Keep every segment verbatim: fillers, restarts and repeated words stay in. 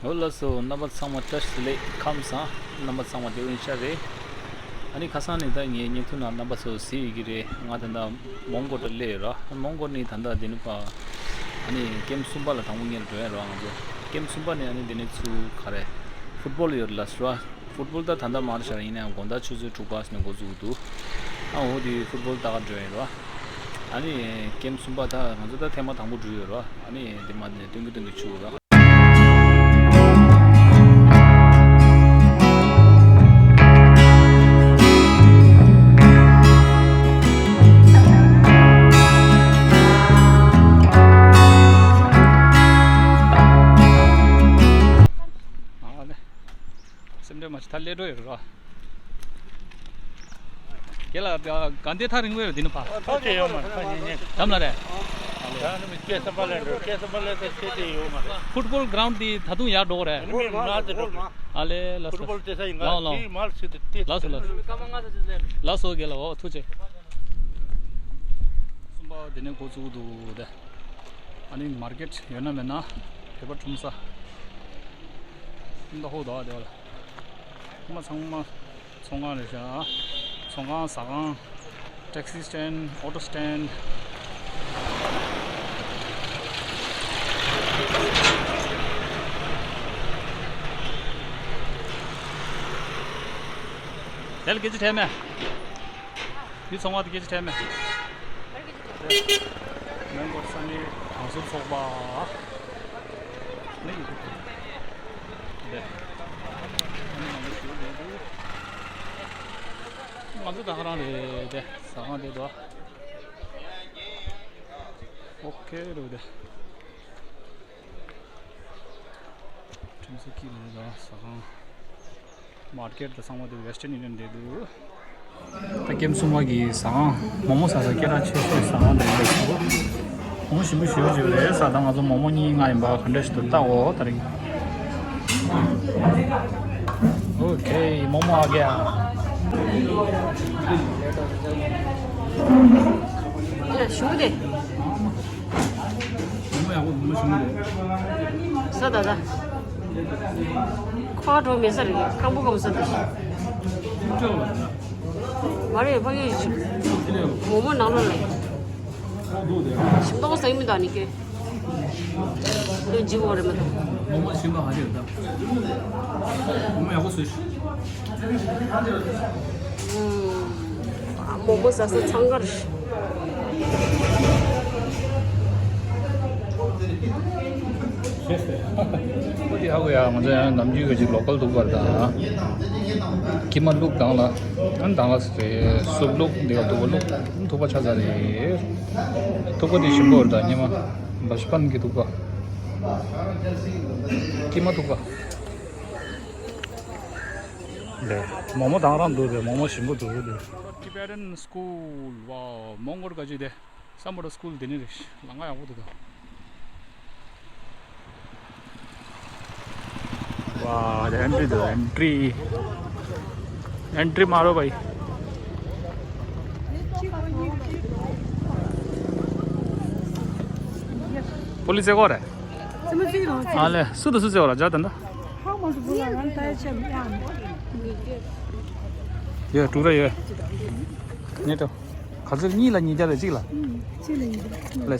ཨོ་ལགས་སོ། རྣམ་པ་ཚང་མ་བཀྲ་ཤིས་བདེ་ལེགས། ཁམས་བཟང་། རྣམ་པ་ཚང་མ་བདེ་པོ་ཡིན་ཤག་རེད། ཨ་ནི་ཁ་སང་ནས་ད་ངའི་བརྙན་ཐུང་ནང་རྣམ་པ་ཚོ་གཟིགས་ཡོད་ཀྱི་རེད། ང་ད་ལྟ་མོན་གྷོ་ལ་སླེབས་ཡོད་ར། མོན་གྷོ་ནས་ད་ལྟ་འདི་ནས་ཕར་ཨ་ནི་ཀེམ་གསུམ་པ་ལ་དང་པོ་ཉིད་ལ་འགྲོ་ཡ་ར། ང་ཚོ་ཀེམ་གསུམ་པ་ནས་ཨ་ནི་འདི་ནས་ཚུར་ག་རེ་ཕུཊ་བོལ་ཡོད་ར་ལགས་སོ། ཕུཊ་བོལ་ད་ད་ལྟ་མ་རེད་ཤག་ར། ཡིན་ན་ཡང་དགོང་དག་ཆུ་ཚོད་དྲུག་པ་ནས་འགོ་བཙུགས་འདུག་ཨ་འོ་དེ་ཕུཊ་བོལ་ལྟ་ག་འགྲོ་ཡ་ར། ཨ་ནི་ཀེམ་གསུམ་པ་ད་ང་ཚོ་ད་ཐེངས་མ་དང་པོ་འགྲོ་ཡོད་ར། ཨ་ནི་འདི་མ་ནས་སྟོན་གི་སྟོན་གི་ཆུ་ར། སེམས་ཁྲལ་མ་བྱེད། ད་སླེབས་འགྲོ་ཡོད་རེད་རོ། རྒན་ལགས། དགའ་ལྡན་ཐག་རིང་པོ་ཡོད་འདི་ནས་ཕར། ཐག་ཆད་ཡོད་མ་རེད། ཐག་ཉེ་ཉེ། འགྲམ་ལ་རེད། ད་ནི་སྐད་གསུམ་པ་ལ་འགྲོ། སྐད་གསུམ་པ་ལ་ད་ཆད་དེ་ཡོད་མ་རེད། ཕུཊ་བོལ་གྷི་རའུན་ཌི་འདི་ད་དུང་ཡར་འགྲོ་གི་རེད། ཨ་ནི་མི་མང་དེ་འགྲོ་གི་རེད། ཨ་ལེ་ལགས་སོ། ཕུཊ་བོལ་ལྟ་ས་ཡིན་ག་ལའོ་ལའོ། དེ་མར་ཚུད་དེ་དེ། ལགས་སོ་ལགས་སོ། ལགས་སོ་རྒན་ལགས། འོ་ཐུགས་རྗེ་ཆེ། གསུམ་པ་འདི་ནས་འགོ་བཙུགས་འདུག་སྟེ། ཨ་ནི་མར་ཀེཊ་ཡོད་ན་མེད་ན་བོད་པ་ཁྲོམ་ས། ད་ཧོ་ད་དེ་བ་ལ། ཁོ་མ་ཚང་མ་ཚོང་ཁང་རེད་ཤག་ཚོང་ཁང་། ཟ་ཁང་། ཊེག་སི་སི་ཊེན་ཌི། ཨོ་ཊོ་སི་ཊེན་ཌི། དེ་ལ་སྐད་ཆ་དྲིས་མེད། འདི་ཚོང་བ་དེ་སྐད་ཆ་དྲིས་མེད། མོན་གྷོ་ས་གནས་གྲོང་གསེབ་ཚོགས་པ། ནི་ཡོད་དེ། ང་ཚོ་ད་ག་རང་རེད་དེ། ཟ་ཁང་དེ་དོ། ཨོ་ཁེ་རེད་དེ། ཁྲོམ་ས་ཀི་རེད་དེ། ཟ་ཁང་། མར་ཀེཊ་དང་ཚང་མ་དེ་ཝེ་སི་ཊརན་ཡུ་ནི་ཡན་རེད་འདུག་ད་ཀེམ་གསུམ་པ་གི་ཟ་ཁང་མོག་མོག་ཟ་ས་སྐད་གྲགས་ཆེ་ཤོས་ཟ་ཁང་དེ་རེད་འདུག་མོག་མོག་ཞིམ་པོ་ཞེ་པོ་ཅིག་རེད་ཟེར། ད་ང་ཚོ་མོག་མོག་གཉིས་ལྔ་ཡིན་པ་ག་འདྲ་ཞིག་འདུག་ལྟ་འོ་ད་རིང་། ཨོ་ཁེ། མོག་མོག་ཨ་གེ་ཨ། ཡ་ཞུ་དེ། མོག་མོག་ཡག་པོ་འདུག་མོག་མོག་ཞིམ་པོ་འདུག་ཟ་ད་ད། ཁོ་འགྲོ་མེད་ས་རེད། སྐམ་པོ་སྐམ་པོ་ཟ་ད། མ་རེད་ཕ་གི། མོག་མོག་ནང་ལོགས་ལ་ཞིམ་ཏོག་ཟ་གི་མི་འདུག་ནི་ཀེ། འདི་ལྗིད་པོ་རེད་མ་གཏོགས། མོག་མོག་ཞིམ་པ་ག་རེ་རེད་ད། མོག་མོག་ཡག་པོ་བཟོས་ཤག་ཨུམ། མོག་མོག་ཟ་ས་འཚང་ཁ་རེད། ཨོ་དེ་ཧ་གོ་ཡ། ང་ཚོ་ཡང་ནམ་རྒྱུན་ག་ཅིག་ལོ་ཀལ་ཐུག་པ་རེད་ད། ཀི་མ་བླུགས་དང་ལ། ཨ་ནི་དང་ལ་ཟེར་སུབ་བླུགས་འདི་ག་ཐུག་པ་བླུགས། ཐུག་པ་ཆགས་ཚར་རེད། ཐུག་པ་འདི་ཞིམ་པོ་རེད་ད། སྙེ་མ་བ་ཤི་པན་གྱི་ཐུག་པ། ཀི་མ་ཐུག་པ། ལེ། མོག་མོག་དང་རང་འདུག་རེད། མོག་མོག་ཞིམ་པོ་འདུག་རེད། Tibetan school། ཝའོ། མོང་གོལ་ག་ཅིག་དེ། སམ་བྷོ་ཊ་སི་ཀུལ་དེ་ནི་རེད། ལམ་ཁ་ཡག་པོ་འདུག་ད། ཝའོ། ཨེན་ཊི་རི་འདུག་ཨེན་ཊི་རི། ཨེན་ཊི་རི་མ་རོ་བའི། པོ་ལི་སི་ཨེ་གོ་རེད། ཨ་ལེ། སུ་དང་སུ་བརྩེ་བ་ལ་ཇ་དང་ད། ཡོད། དྲུག་ར་ཡོད། ཉེ་དོ། ག་ཚོད། གཉིས་ལ་ཉིས་བརྒྱ་རེད། གཅིག་ལ། གཅིག་ལ་ཉིས་བརྒྱ། ལེ།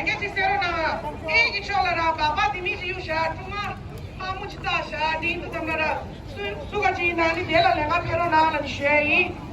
ཡང་བསྐྱར་ཅིག་གསན་རོགས་གནང་། ཨེ་ཀྱི་ཕྱོགས་ལ་ར་སྦག་སྦག་དེ་མིག་ཅིག་གཡུག་བཞག་སྤྲང་མོ་ཕག་མོ་ཅིག་བཏགས་བཞག་དེ་འདི་ཙམ་ལ་ར་སུ་སུ་ག་ཅིག་ཡིན་ན་ནི་དེ་ལ་ལས་ཀ་ཕེབས་རོགས་གནང་ལ་ནི་ཞུ་ཡ་ཡིན།